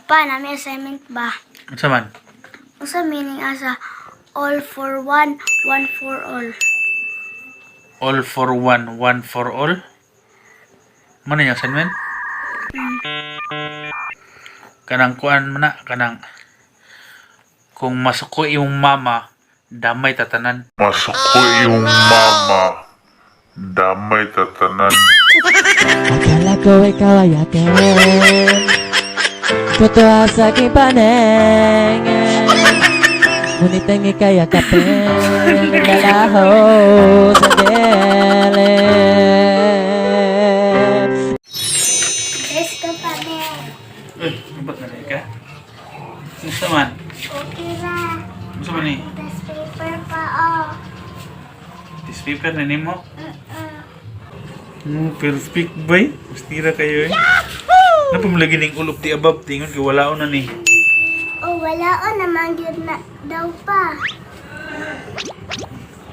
Pa, naa mi assignment ba? Unsa man? Unsa meaning asa all for one, one for all? All for one, one for all? Mao na yung assignment? Kanang kuan man na, kanang kung masuko imong mama, damay ta tanan. Masuko imong mama, damay ta tanan. Akala ko ikaw ay akin. Totoo sa aking paningin, ngunit ang ika'y yakapin, naglaho sa dilim. Dress ko pa, be. Uy, ba't na ka? Unsa man? Okay ra. Unsa man ni? Test paper pa, oh. Test paper na nimo? Mm-mm. Perfect bay. Gustira kayo eh. Yahoo! Napamlagi ning all of the above, tingon kay wala na ni. Oh, wala o naman gyud na daw pa.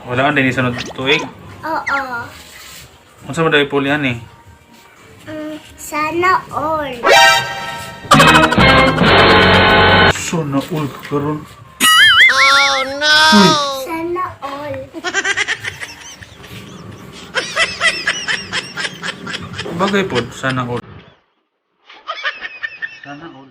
Wala din sa tuig. Oo. Unsa man daw ipulian ni? Sana all. Sana all karon. Sana all. Bagay pod, sana all. Sana all.